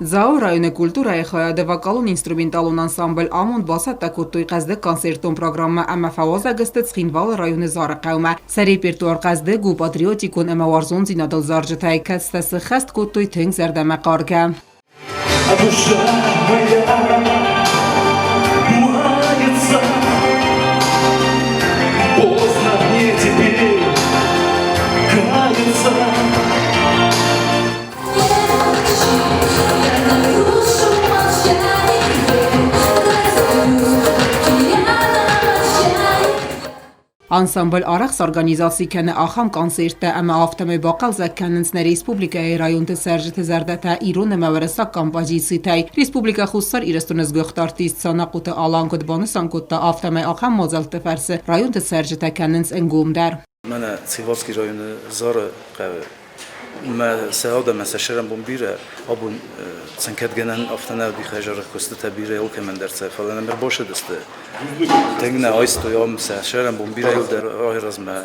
Дзауы районы культурӕйы хайады вокалон-инструменталон ансамбль «Амонд» бацӕттӕ кодтой хъӕздыг концертон программӕ ӕмӕ фӕуазӕг сты Цхинвалы районы Зары хъӕумӕ. Сӕ репертуар хъӕздыг у патриотикон ӕмӕ уарзондзинадыл зарджытӕй, кӕцытӕ сыххӕст кодтой тынг зӕрдӕмӕхъаргӕ. А душа моя мается, поздно мне теперь каяться. Ансамбль арӕх сорганизаци кӕны ахӕм концерттӕ ӕмӕ афтӕмӕй бахъӕлдзӕг кӕнынц нӕ республикӕйы районты цӕрджыты зӕрдӕтӕ ирон ӕмӕ уӕрӕсаг композицитӕй. Республикӕ Хуссар Ирыстоны сгуыхт артист Санахъоты Алан куыд банысан кодта, афтӕмӕй ахӕм мадзӕлтты фӕрцы районты цӕрджытӕ кӕнынц ӕнгомдӕр. Мӕнӕ Цхинвалский районы Зары хъӕуы мӕ сӕ адӕмӕн сӕ сӕрӕнбон бирӕ, абон цӕнкӕдгӕнӕн афтӕ нӕ уыди хӕзары куыстытӕ бирӕ алкӕмӕн дӕр сӕ, фӕлӕ нӕм ӕрбасыдысты. Тынг нӕ айстой ам сӕ сӕрӕнбон бирӕ дӕр айразмӕ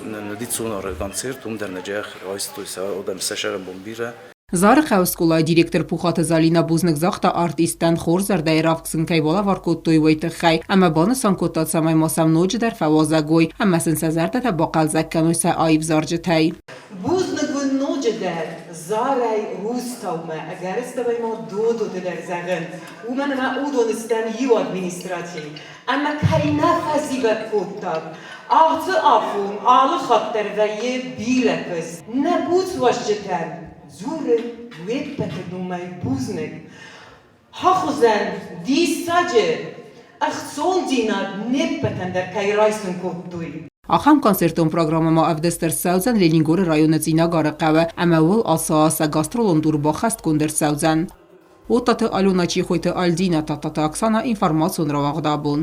нӕ концерт, уым дӕр нӕ джах айстой сӕ адӕм сӕ сӕрӕнбон бирӕ. Зары хъӕуы скъолайы директор Пухаты Залина бузныг загъта артисттӕн, хорз зӕрдӕйы равг сын кӕй балӕвар кодтой, уый тыххӕй, ӕмӕ банысан кодта, цӕмӕй ма сӕм ноджыдӕр фӕуазӕг уой ӕмӕ сын сӕ зӕрдӕтӕ бахъӕлдзӕг кӕной сӕ аив зарджытӕй. Бузныг уын ноджыдӕр Зарӕй Рустаумӕ, ӕгӕрыстӕмӕй ма Додоты дӕр зӕгъын, уымӕн ӕмӕ уыдон стӕм иу администрацийы. Ӕмӕ кӕй нӕ фӕзивӕг кодтат, ацы афон алы хатт дӕр вӕййы бирӕ куыст. Нӕ буц уазджытӕн дзуры уе ппӕты номӕй бузныг. Хахуызӕн диссаджы ӕхцондзинад не ппӕтӕн дӕр кӕй райсын кодтой. Ахӕм концертон программӕ ма ӕвдыст ӕрцӕудзӕн Ленингоры районы Цъинагары хъӕуы ӕмӕ уыл ацы аз гастролон тур баххӕстгонд ӕрцӕудзӕн. Оттаты Алена, Чехойты Альдина, Тадтаты Оксана, информацион рауагъд абон.